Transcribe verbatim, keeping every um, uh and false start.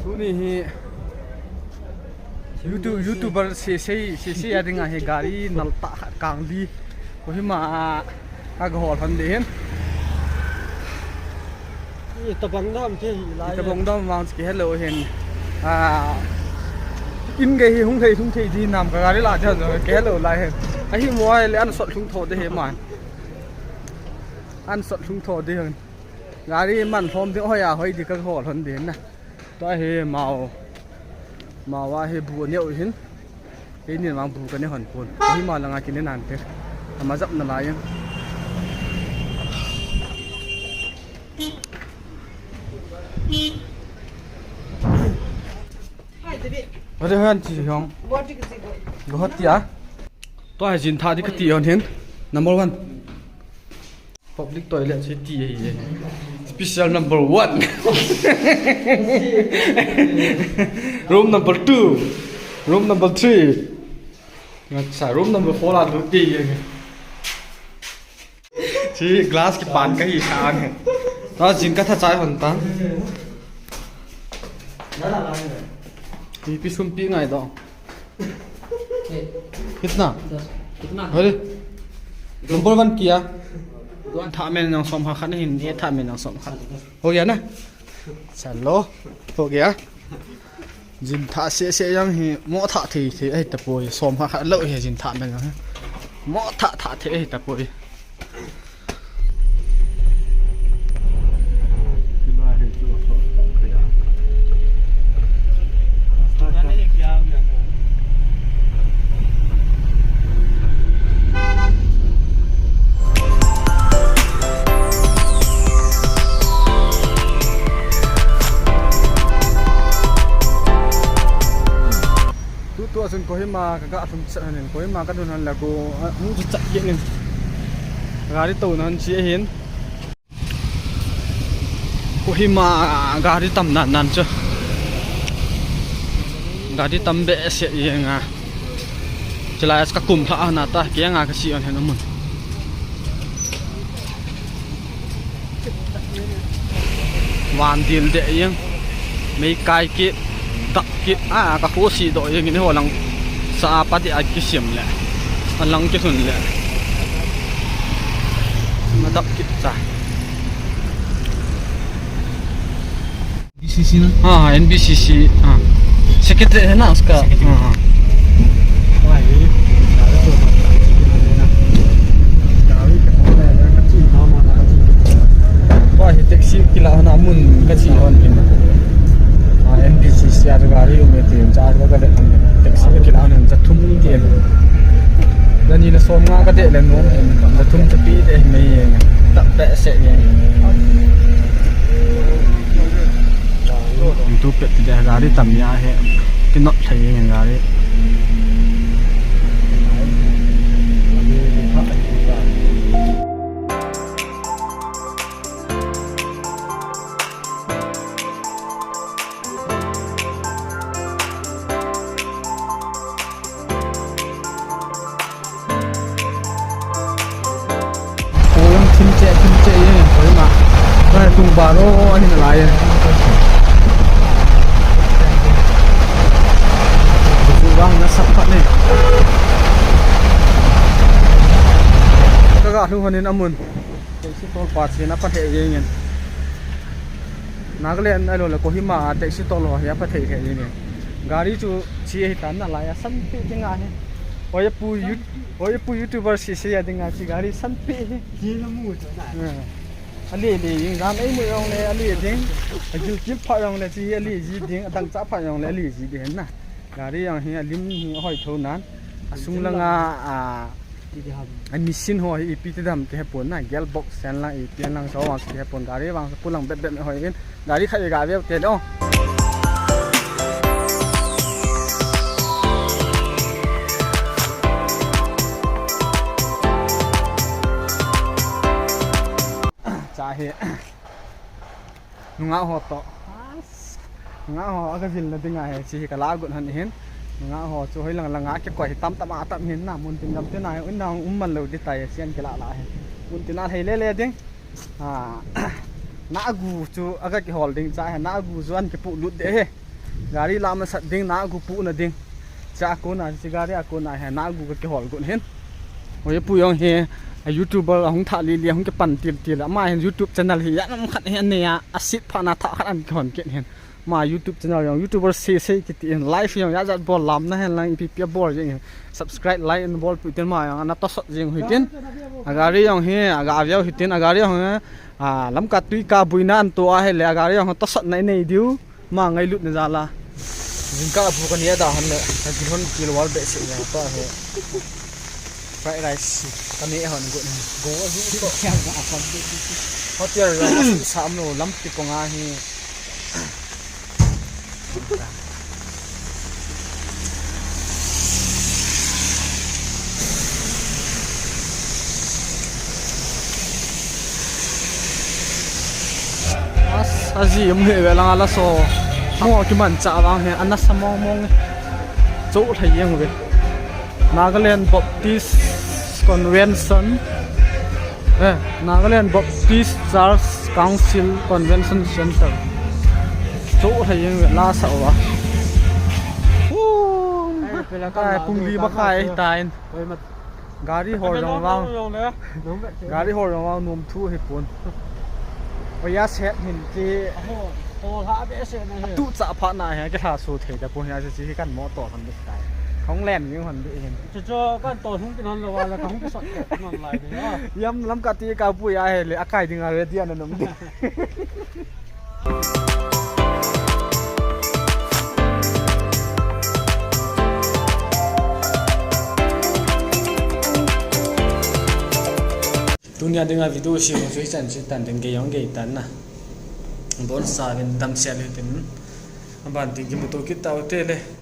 Tuni hi YouTube, YouTuber sese, sese a dinga hi gari nal tah khat kang li. Kohima a, a ga hol hon ding hin. Itabang dam te hi lai. Itabang dam vang kihe lou hin. Ah, in gei hi hung thei, hung thei di nam ka gari la jan jo kihe lou lai hin. Ahi mo ai le an sot lhung tho de hi man. An sot lhung tho de hin. Gari man lhom ding hoi a hoi di ka hol hon ding na. Tua hi mau. Mau a hi bu neu hin. Keini vang bu ka ne hon pon. Kohima langa kine nante. Ama jap na lai in. Hoi de han ti hong. Go hot ti a. Tua hi jin tha di ka ti hon hin. Number one. Public toilet city hi. Special number one. Room number two. Room number three. Acha, room number four la lut ding. Chi glass kipan ka hi kha ang. Ta jin ka tha chai hon ta. Pi pi sum pi ngai do. कितना? दस। कितना? अरे, number one किया। था में नंग सोम खा खाने हिंदी था में नंग सोम खा। हो गया ना? चलो, हो गया। Jin tha sese jang hi mo tha thei thei ahi tapoi, som kha kha lou hi jin tha mel jang hi. Mo tha tha thei ahi tapoi. Tutua chun Kohima ka ga lhung chat hon in, Kohima ka lhun hon le ko, ah, hung chu chat kit in. Gari touna hon chi ahin. Kohima gari tam nan nan chu. Gari tam behseh jeng a. Chulai a chu ka kum lha hon a ta, kei anga ka chi hon hin amun. Van dil deh jeng. Mei kai kit, dap kit. A, ka kho si doh jeng in, ho lang sa a pa deh a kisem le. A lang kilhun le. Na dap kit cha. NBCC ना? हाँ, हाँ, एनबीसीसी, हाँ। सेक्रेटरी है ना उसका? सेक्रेटरी। हाँ, हाँ। Tua hi taxi kila hon amun ka chi hon hin. Ah, NBCC a gari um e tin cha ka ka de hon. Taxi kila hon cha thum ti. Lani na som nga ka de le nom hin. Cha thum cha pi de mei. Ta pe se ye. Tupe ti de gari tam ya he. Kinot thei ye gari. Oi, thim che, thim che, ye, oi ma. Oi, tung baro, ahin lai, ye. Chu vang na sap phat ne. Ka ga lhung hon in amun. Taxi tol pa chen a pha thei jeng in. Nagaland ahilou le Kohima a taxi tol ho hi apha thei thei jeng in. Gari chu chi ahi tan na lai a san pe ding ahi. Oi pu You-, oi pu YouTuber sese a ding a chi gari san pe hi. Chi la mu chu na. Eh. A le le jing, jan ei mu jong le a le ding. A gil kip pha jong le chi a le ji ding, a dang cha pha jong le a le ji ding na. Gari jong hi a lim hi a hoi tho nan. A sung langa, a, a machine ho hi ipi ti dam kihe pon na, gearbox sen lang ipi lang so vang kihe pon, gari vang pu lang bep bep hoi in, gari khat i ga veu te lo. Cha hi. Nungah ho toh. Nungah ho aga vil na ding ahi, chi hi ka la got hon hin. Nungah ho chu hoi lang langa kikoi hi tam tam a tam hin na, mun tin gam tin a, in na um man lou di tai, sian kila la hi. Mun tin a hei le le ding. Ah, na gu chu aga kihol ding cha hi, na gu chu an kipu lut de hi. Gari la masat ding, na gu pu na ding. Cha ko na, chi gari a ko na he, na gu ka kihol gu hin. Oi, pu jong hi, a YouTuber ahung tha li li, ahung kipan til til. Ama hin YouTube channel hi, ya nam khat hi an nei a, a sit pha na tha khat an kihon kit hin. Ma YouTube channel jong, YouTuber se se kiti hin, live jong, ya jat bol lam na hin lang, ipi pi bol jeng hin. Subscribe, like, and bol pu tin ma jong, ana to sot jeng hui tin. A gari jong hi, a ga aviau hi tin, a gari jong hi, a lamka tui ka buina an to a he le, a gari jong to sot na nei diu. Ma ngailut na jala. Jingkah bu ka ne da han le, ka gihon kil wal be se ya pa he. Fried rice ka ne hon gu ne. Gu a hu to. Hotel ra sam lo lampi ko nga hi. As, aji um hi ve lang ala so. Mo kiman cha vang hi, ana sa mong mong. Cho thei jeng ve. Nagaland Baptist Convention. Eh, Nagaland Baptist Church Council Convention Center. Cho thei jeng ve la sa wa. Ai, pela kan kai la pung tu li kan ma la khai tu. Tain. Oi, mat. Gari hor jong vang. Gari hor jong vang nom thu hi pun. Oi, ya set hin ti. Aho, to ha be se na he. Tu cha pha na he, ke tha su thei da pun ya chi kan mo to han de tai. Khong len ni han de hin. Cho cho kan to hung tin han lo wa la ka hung sot ke non lai de. Yam lamka ti ka pu ya he le, akai ding a ready ana nom de. Tunia dinga video semu chu hichan chu tan den, gei jong gei tan na. Bon sa vin dam sia le tin. Aban tin kimuto kit tau te le.